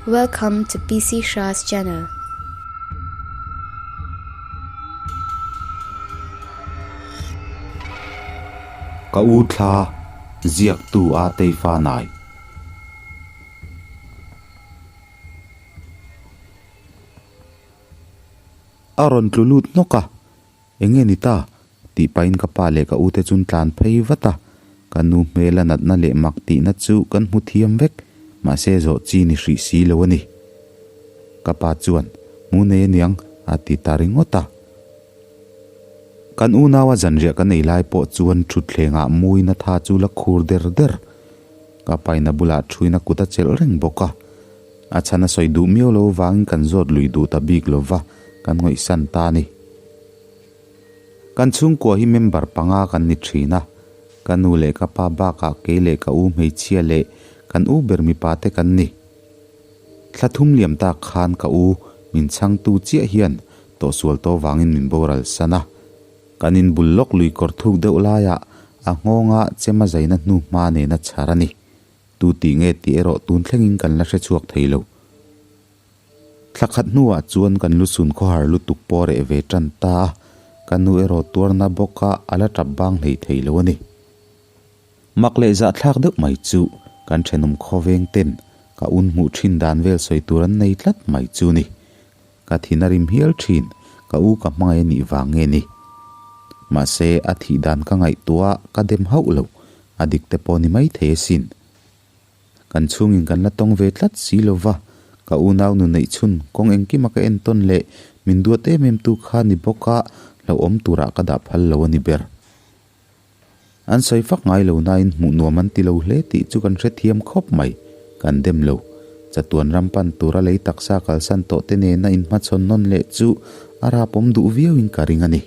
Welcome to PC Shah's channel. Ka u thla ziaktu a teifa nai. A rawn tlu lut hnawk a, Enge ni ta? tih pahin ka pa leh ka ute chu an tlan phei vat a, ka nu hmela natna leh mak tihna chu kan hmu thiam vek, mahse zawh chi ni hrih si lo a ni. Ka pa chuan, Hmu nei aniang, a ti ta ringawt a. Kan unaua zanriah kan ei lai pawh chuan thutthlengah muina tha chu la khur der der. Ka paina bulah thuina kut a chelh reng bawk a. A chhan a sawi duh miau lo vangin kan zawt lui duh ta bik lo va, kan ngawihsan ta a ni. Kan chhungkua hi member panga kan ni thin a, ka nu leh ka pa bakah kei leh ka u hmeichhia leh kan u ber mipa te kan ni. Thla thum liam tak khan ka u min chhangtu chiah hian tawhsual tawh vangin min boral san a. Kan inbul lawk lui kawr thuk deuh laiah a nghawnga chema zaina hnu hma nena chhar a ni. Tu tih nge tih erawh tun thlengin kan la hre chhuak thei lo. Thla khat hnuah chuan kan lusun khawhar lutuk pawh reh ve tan ta a, ka nu erawh tuarna bawka a la tap bang hlei thei lo a ni. Mak leh zahthlak deuh mai chu kan thenawm khawveng ten ka un hmuh thin dan vel sawi tur an nei tlat mai chu ni. Ka thin a rim hial thin, ka u ka hmangaih a nih vang nge ni? Mahse, a thih dan ka ngaihtuah a, ka dem hauh lo, a dik te pawh ni mai thei asin. Kan chhungin kan la tawng ve tlat si lo va, ka unau nu neih chhun kawng engkima ka entawn leh min duat em em tu kha ni bawk a, hlauhawm turah ka dah phal lo a ni ber. An sawi fak ngai lo nain hmuh nuam an ti lo hle tih chu kan hrethiam khawp mai. Kan dem lo. Chatuan ram pan tura lei taksa kalsan tawh te nena inhmachhawn nawn leh chu a rapawm duh viauin ka ring a ni.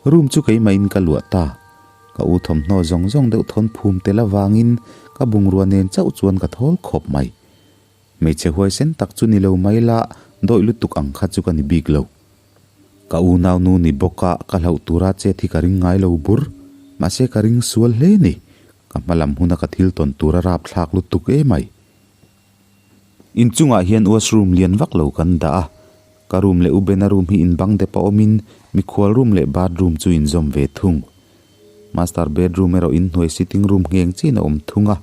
Room chu keimahin ka luah ta. Ka u thawmhnaw zawng zawng deuh thawn phum tel avangin ka bungrua nen chauh chuan ka thawl khawp mai. Hmeichhe huaisen tak chu ni lo mai la, dawih lutuk ang kha chu ka ni bik lo. Ka unau nu ni bawk a, ka hlauh tura chet hi ka ring ngai lo bur. Mahse ka ring sual hle ni. Ka hma lam huna ka thil tawn tura rapthlak lutuk emai. Inchungah hian washroom lian vak lo kan dah a, ka room leh u Bena room hi inbang dep a awmin mikhual room leh bathroom chu inzawm ve thung. Master bedroom erawh inhnuai sitting room ngheng chiin a awm thung a.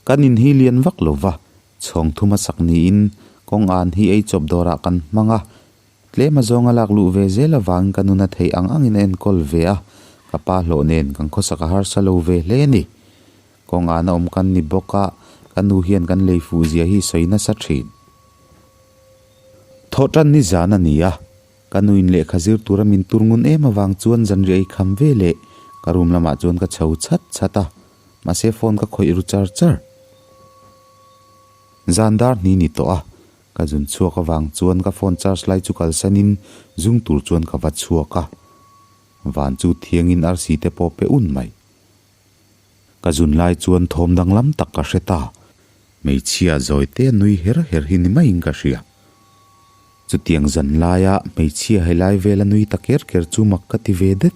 Kan in hi lian vak lo va, chhawng thum a sak niin kawng an hi ei chawp dawrah kan hmang a, tlem a zawnga lak luh ve zel avangin ka nuna theih ang angin a enkawl ve a, ka pa hlawh nen kan khawsak a harsa lo ve hle a ni. Kawng an a awm kan ni bawk a, ka nu hian kan lei fuh zia hi sawi nasa thin. Thawhtan ni zan a ni a, ka nuin lehkha zir tura min tur ngun em avang chuan zanriah ei kham ve leh ka room lamah chuan ka chho chhat chhat a, mahse phone ka khawih ru char char. Zan dar hni ni tawh a, ka zun chhuak avang chuan ka phone charge lai chu kalsanin zung tur chuan ka va chhuak a, van chu thiangin arsi te pawh pe un mai. Ka zun lai chuan thawm danglam tak ka hre ta. Hmeichhia zawi te nui her her hi ni maiin ka hria. Chutiang zan laia hmeichhia helai vela nui ta ker ker chu mak ka ti ve det.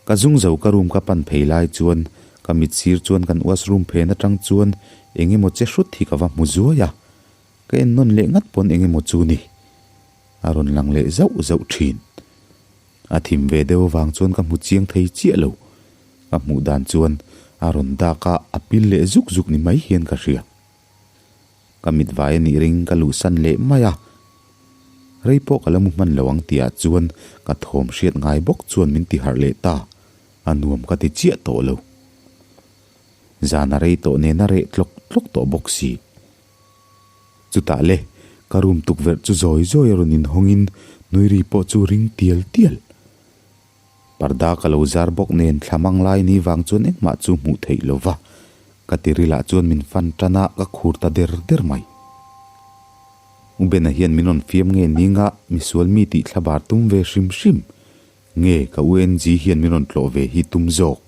Ka zung zo ka room ka pan phei lai chuan ka mit sir chuan kan washroom phen atang chuan eng emaw che hrut hi ka va hmu zuai a. Ka en nawn leh ngat pawn eng emaw chu ni. A rawn lang leh zauh zauh thin. A thim ve deuh avang chuan ka hmu chiang thei chiah lo. Ka hmuh dan chuan a rawn dak a, a pil leh zuk zuk ni mai hian ka hria. Ka mit vai a nih ring ka luhsan leh mai a. Rei pawh ka la mu hman lo ang tihah chuan ka thawm hriat ngai bawk chuan min ti harh leh ta. A nuam ka ti chiah tawh lo. Zan a rei tawh nen a reh tlawk tlawk tawh bawk si. Chutah le, ka room tukverh chu zawi zawi a rawn inhawngin nui ri pawh chu ring tial tial. Parda ka lo zar bawk nen thla mang lai ni vang chuan engmah chu hmuh theih lo va, ka tiril ah chuan min fan tan a, ka khur ta der der mai. U Bena hian min rawn fiam nge ninga misual mi tih thla bar tum ve hrim hrim nge ka U NG hian min rawn tlawh ve hi tum zawk.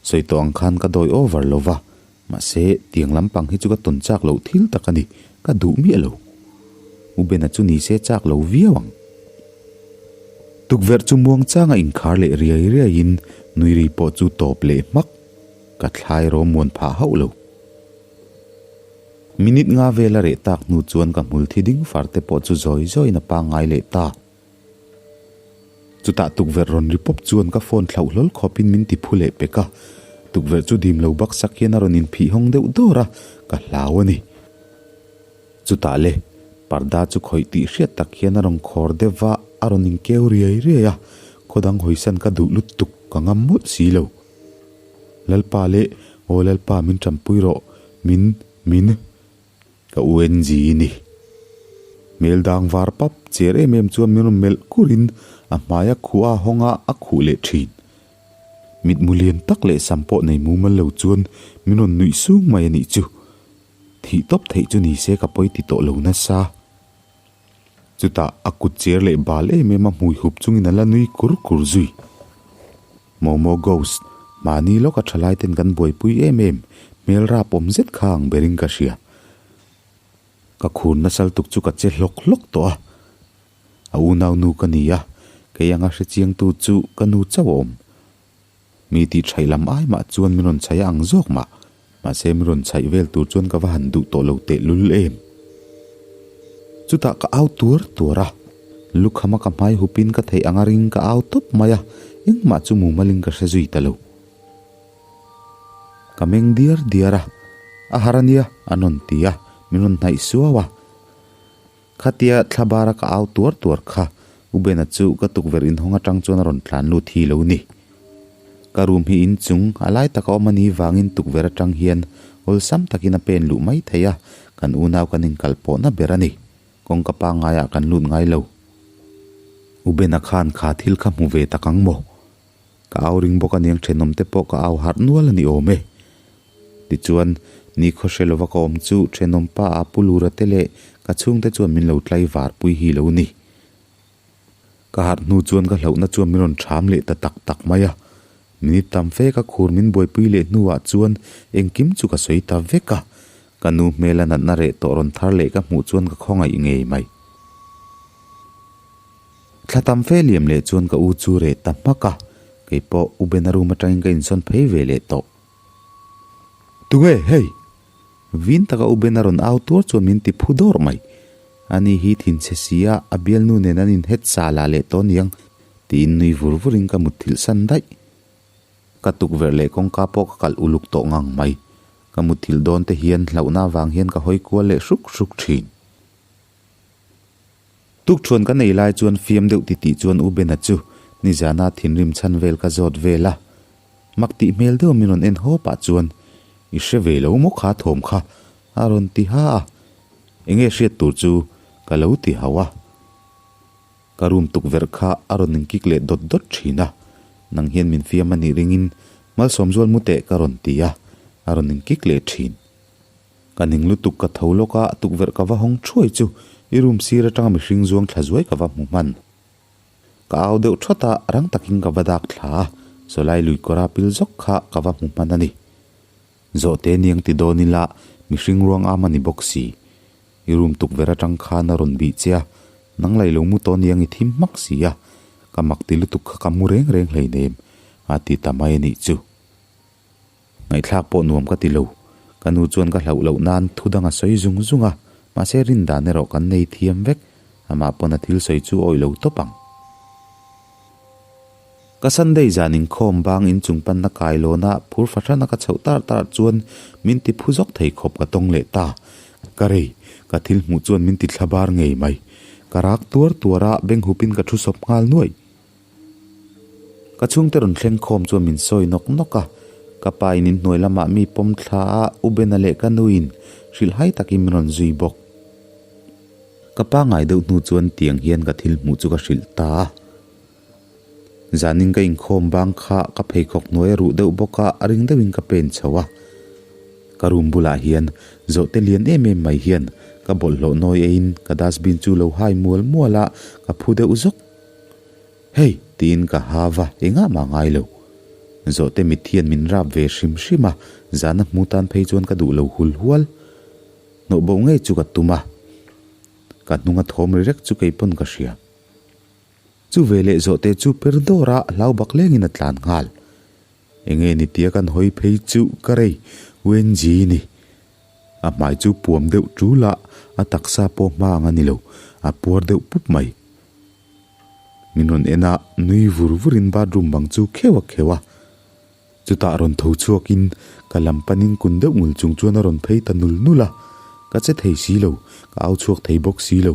Sawi tawh ang khan ka dawi over lo va, mahse tiang lampang hi chu ka tawn chak loh thil tak a ni, ka duh miah lo. U Bena chu ni se chak lo viau ang. Tukverh chu muang changa inkhar leh riai riaiin nui ri pawh chu tawp leh hmak, ka thlai rawm muan phah hauh lo. Minute nga vel a reh tak hnu chuan ka hmul thi ding far te pawh chu zawi zawiin a pangngai leh ta. Chutah tukverh rawn ri pawp chuan ka phone thlauh hlawl khawpin min ti phu leh pek a. Tukverh chu dim lo baksak hian a rawn inphih hawng deuh dawr a, ka hlau a ni. Chutah le, parda chu khawih tih hriat tak hian a rawn khawr deuh va, a rawn inkeu riai riai a, khaw dang hawisan ka duh lutuk ka ngam mawlh si lo. Lalpa leh, aw Lalpa min tanpui rawh, min, min, ka UNG ni. Hmel dang var pap cher em em chuan min rawn melh kurin a hmai a khuh a hawng a, a khuh leh thin. Mitmu lian tak leh sam pawh nei mumal lo chuan min rawn nuih sung mai a nih chu. Thih tawp theih chu ni se ka pawi ti tawh lo nasa. Chutah a kut cher leh bal em em a hmui hup chungin a la nui kur kur zui. Momo Ghost, mahni lawka thalai ten kan buaipui em em, hmel rap awm zet kha ang berin ka hria. Ka khur nasal tuk chu ka che hlawk hlawk tawh a. A unau nu ka ni a, kei anga hrechiangtu chu ka nu chauh a awm. Mi tih thaih lam ai mah chuan min rawn chhaih a ang zawk mah. Mahse min rawn chhaih vel tur chuan ka va han duh tawh lo teh lul em. Chutah ka au tuar tuar a, lukhama ka hmai hupin ka theih anga ring ka au tawp mai a, engmah chu mumalin ka hre zui ta lo. Ka meng diar diar a, a har ania an rawn ti a, min rawn hnaih suau a. Khatia thlabara ka au tuar tuar kha, U Bena chu ka tukverh inhawng atang chuan a rawn tlan lut hi lo ni. Ka room hi inchung a lai taka awm a ni vangin tukverh atang hian awlsam takin a pen luh mai thei a, kan unau kan inkal pawhna ber a ni. Kawngka pangaiah kan lut ngai lo. U Bena khan kha thil kha hmu ve tak ang maw? Ka au ring bawk aniang thenawm te pawh ka au harh nual a ni awm e. Tichuan, nikhaw hre lova ka awm chu thenawm pa a pu lura te leh ka chhungte chuan min lo tlai var pui hi lo ni. Ka harh hnu chuan ka hlauhna chuan min rawn ṭham leh ta tak tak mai a. Minute tam fe ka khur min buaipui leh hnuah chuan engkim chu ka sawi ta vek a. Ka nu hmela natna reh tawh rawn thar leh ka hmuh chuan ka khawngaih ngei mai. Thla tam fe liam leh chuan ka u chu reh ta hmak a, kei pawh U Bena room atangin ka insawn phei ve leh tawh. Tunge hei? Vin taka U Bena rawn au tuar chuan min ti phu dawrh mai. Ani hi thinchhe si a, a bialnu nen an inhet sa la leh tawh niang tiin nui vur vurin ka mutthilh san daih. Ka tukverh leh kawngka pawh ka kalh uluk tawh ngang mai. Ka mutthilh dawn te hian hlauhna avang hian ka hawi kual leh hruk hruk thin. Tukṭhuan ka nei lai chuan fiam deuh titih chuan U Bena chu nizana thinrim chhan vel ka zawt vel a. Mak tih hmel deuh min rawn en haw pah chuan, I hre ve lo maw kha thawm kha? a rawn ti ha a. Enge hriat tur chu ka lo ti hauh a. Ka room tukverh kha a rawn inkik leh dawt dawt thin a. Nang hian min fiam a nih ringin Malsawmzual mu teh ka rawn ti a, a rawn inkik leh thin. Ka ning lutuk ka tho lawk a, tukverh ka va hawng thuai chu i room sir atanga mihring zuang thla zuai ka va hmu hman. Ka au deuh thawt a, rang takin ka va dak thla a, sawlai lui kawra pil zawk kha ka va hmu hman a ni. Zawhte niang ti dawn ila mihring ruang am a ni bawk si. I room tukverh atang khan a rawn bih che a, nang laih lo mu tawh niang i thim hmak si a, ka mak ti lutuk kha ka mu reng reng hleinem a ti ta mai a nih chu. Ngaihthlak pawh nuam ka ti lo. Ka nu chuan ka hlauh loh nan thu dang a sawi zung zung a, mahse rin dan erawh kan nei thiam vek. Amah pawn a thil sawi chu awih lo tawp ang. Ka Sunday zan inkhawm bang inchung panna kailawn a phur fahran a ka chhoh tar tar chuan min ti phu zawk thei khawp ka tawng leh ta. Ka rei, ka thil hmuh chuan min ti thla bar ngei mai. Ka rak tuar tuar a, beng hupin ka thu sawp nghal nuaih. Ka chhungte rawn thleng khawm chuan min sawi nawk nawk a, ka pa in inhnuai lamah mi pawm thla a, U Bena leh ka nu in hrilh hai takin min rawn zui bawk. Ka pa ngai deuh hnu chuan tiang hian ka thil hmuh chu ka hrilh ta a. Zanin ka inkhawm bang kha ka pheikhawk hnuai a ruh deuh bawk a, a ring deuhin ka pen chho a. Ka room bulah hian zawhte lian em em mai hian ka bawlhhlawh nawi eiin ka dustbin chu lo hai mual mual a, ka phu deuh zawk. Hei! tiin ka ha va, engah mah ngai lo. Zawhte mit hian min rap ve hrim hrim a, zana hmu tan phei chuan ka duh lo hul hual. Hnawh bo ngei chu ka tum a, ka hnunga thawm ri rek chu kei pawn ka hria. Chu veleh zawhte chu per dawr a, hlau bak lengin a tlan nghal. Enge ni tia kan hawi phei chu ka rei, UNG ni. A hmai chu puam deuh ṭul a, a taksa pawh hma ang a ni lo, a puar deuh pup mai. Min rawn en a, nui vur vurin bathroom bang chu kheuh a kheuh a. Chutah rawn tho chhuakin ka lam panin kun deuh ngul chung chuan a rawn phei ta nul nul a, ka che thei si lo, ka au chhuak thei bawk si lo,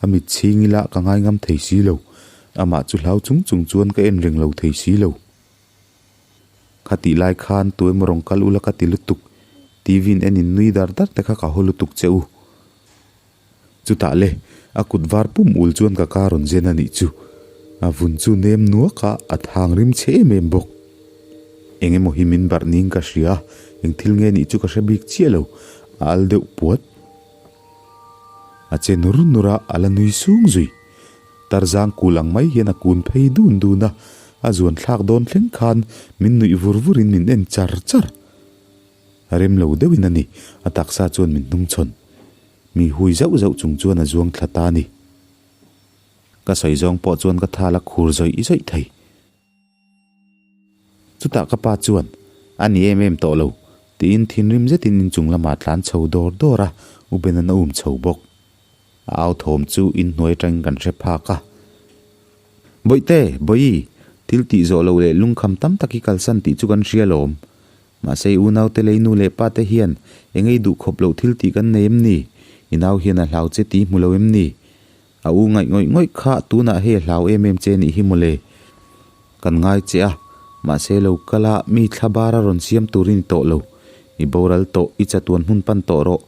ka mit chhing ila ka ngai ngam thei si lo, amah chu hlau chung chung chuan ka en reng lo thei si lo. Khatih lai khan tu emaw rawn kal ula ka ti lutuk, TV in en in nui dar dar te kha ka haw lutuk che u. Chutah le, a kut var pum ul chuan ka ka rawn zen a nih chu. A vun chu nem nuak a, a thang rim chhe em em bawk. Eng emaw hi min barh ning ka hria, eng thil nge nih chu ka hre bik chiah lo, a al deuh puat. A che nur nur a, a la nui sung zui. Tarzang kul ang mai hian a kun phei dun dun a, a zuan thlak dawn thleng khan min nuih vur vurin min en char char. A rem lo deuhin a ni, a taksa chuan min hnungchhawn. Mi hui zauh zauh chung chuan a zuang thla ta a ni. Ka sawi zawng pawh chuan ka thal a khur zawih zawih thei. Chutah ka pa chuan, A ni em em tawh lo, tiin thinrim zetin inchung lamah tlan chho dawr dawr a, U Benan a um chho bawk. A au thawm chu inhnuai atangin kan hre phak a. Bawihte, Bawihi, thil tih zawh loh leh lungkham tam tak hi kalsan tih chu kan hria lawm. Mahse i unaute lei nu leh pate hian eng ei duh khawp loh thil tih kan nei em ni? I nau hian a hlau che tih hmu lo em ni? A u ngaih ngawih ngawih kha tunah hei a hlau em em che nih hi mawle. Kan ngai che a, mahse lo kal a mi thla bar a rawn siam turin i tawh lo. I boral tawh, i chatuan hmun pan tawh rawh.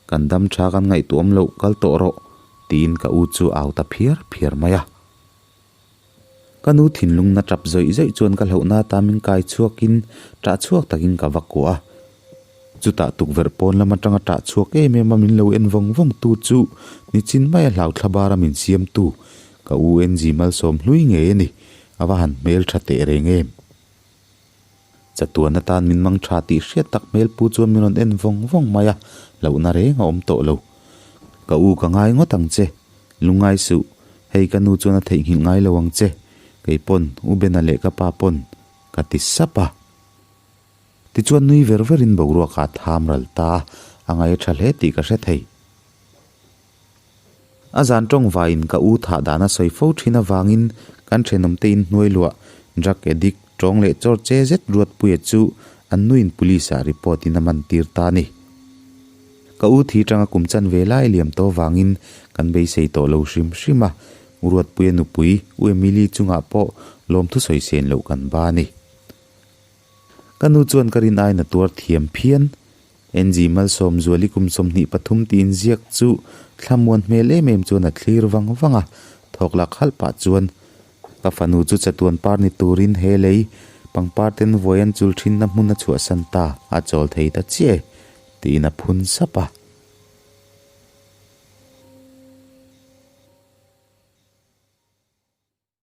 Kan dam tha kan ngaihtuahawm loh kal tawh rawh, tiin ka u chu a au ta phiar phiar mai a. Ka nu thinlung na tap zawih zawih chuan ka hlauhna ata min kai chhuakin ṭah chhuak takin ka va kuah a. Chutah tukverh pawn lam aṭanga ṭah chhuak em em a min lo en vawng vawng tu chu nichin maia hlau thla bara min siam tu ka u NG Malsawm hlui ngei a ni, a va han hmel ṭha teh reng em. Chatuan atan min mang ṭha tih hriat tak hmel pu chuan min rawn en vawng vawng mai a, hlauhna reng a awm tawh lo. Ka u ka ngai ngawt ang che, lungngai suh, hei ka nu chuan a theihnghilh ngai lo ang che, kei pawn, U Bena leh ka pa pawn, ka ti sap a. Tichuan nui ver verin boruak ah tham ral ta a, a ngaih a ṭha hle tih ka hre thei. A zan tawng vaiin ka u thah dan a sawi fo thin avangin kan thenawmte in hnuai luah drug addict tawng leh chawr che zet Ruatpuia chu an nuin police ah report in a man tir ta a ni. Ka u thi tanga kum chan ve lai liam tawh avangin kan beisei tawh lo hrim hrim a, U Ruatpuia nupui U Emily chungah pawh lawmthu sawi sen loh kan ba a ni. Ka nu chuan ka rin aiin a tuar thiam phian. NG Malsawm Zuali kum 23 tiin ziak chu thlamuan hmel em em chuan a thlir vang vang a, thawk lak halh pah chuan ka fanu chu chatuan par ni turin he lei pangpar ten vuai an chul thinna hmun a chhuahsan ta, a chawl thei ta chiah e, tiin a phun sap a.